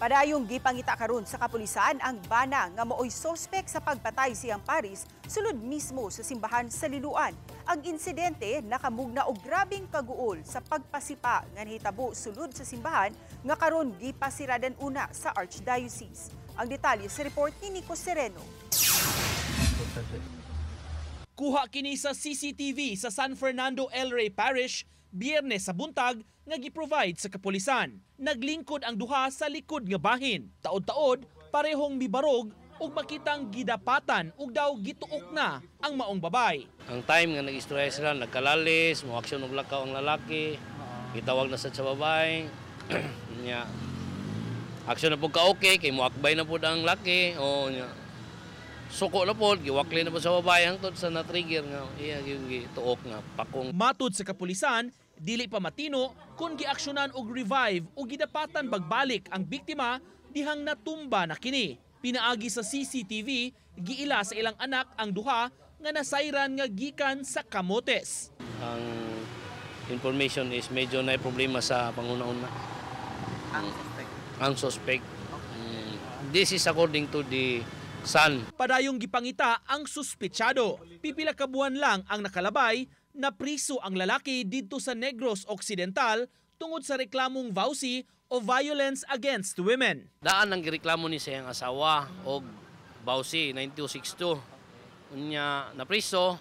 Padayong gipangita karon sa kapulisan ang bana nga maoy sospek sa pagpatay siyang paris sulod mismo sa simbahan sa Liloan. Ang insidente nakamugna og grabeng kaguol sa pagpasipa nga nahitabo sulod sa simbahan nga karon gipasiradan una sa Archdiocese. Ang detalye sa report ni Nico Sereno. Kuha kini sa CCTV sa San Fernando El Rey Parish Biyernes sa buntag nga gi-provide sa kapulisan. Naglingkod ang duha sa likod nga bahin. Taod-taod, parehong mibarog ug makitang gidapatan ug daw gituok na ang maong babay. Ang time nga nag-istorya sila, nagkalalis, mo aksyon og lakaw ang lalaki, gitawag na sad sa babae. Nya. Aksyon na pud ka okay kay moakbay na pud ang laki o nya. Suko na pud, giwakli na pud sa babae hangtod sa na-trigger nga iya gyud gituok nga pakong. Matud sa kapulisan, dili pa matino kung giaksyonan og revive o gidapatan bagbalik ang biktima dihang natumba na kini. Pinaagi sa CCTV, giila sa ilang anak ang duha nga nasayran nga gikan sa Camotes. Ang information is medyo na problema sa panguna-una. Ang suspect. Ang suspect. This is according to the son. Padayong gipangita ang suspetsado. Pipila ka buwan lang ang nakalabay na priso ang lalaki didto sa Negros Occidental tungod sa reklamong VAWC o violence against women. Daan ang gireklamo ni sa iyang asawa og VAWC 9262. Unya napriso.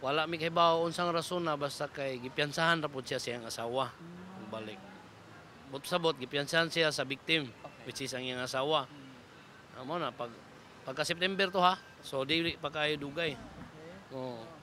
Wala mi kahibaw unsang rason na, basta kay gipiyansahan ra pud siya sa iyang asawa. Balik. But sabot gipiyansahan siya sa victim, which is ang iyang asawa. Amo na pagka September to ha. So dili pa kayo dugay. Oo.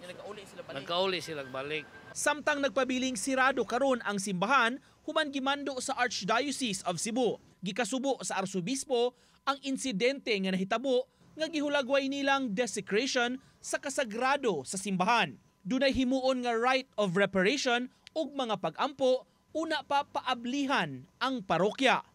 Nagkauli sila balik. Nagkauli sila balik. Samtang nagpabiling sirado karon ang simbahan human gimando sa Archdiocese of Cebu. Gikasubo sa arsobispo ang insidente nga nahitabo nga gihulagway nilang desecration sa kasagrado sa simbahan. Dunay himuon nga rite of reparation ug mga pag-ampo una pa paablihan ang parokya.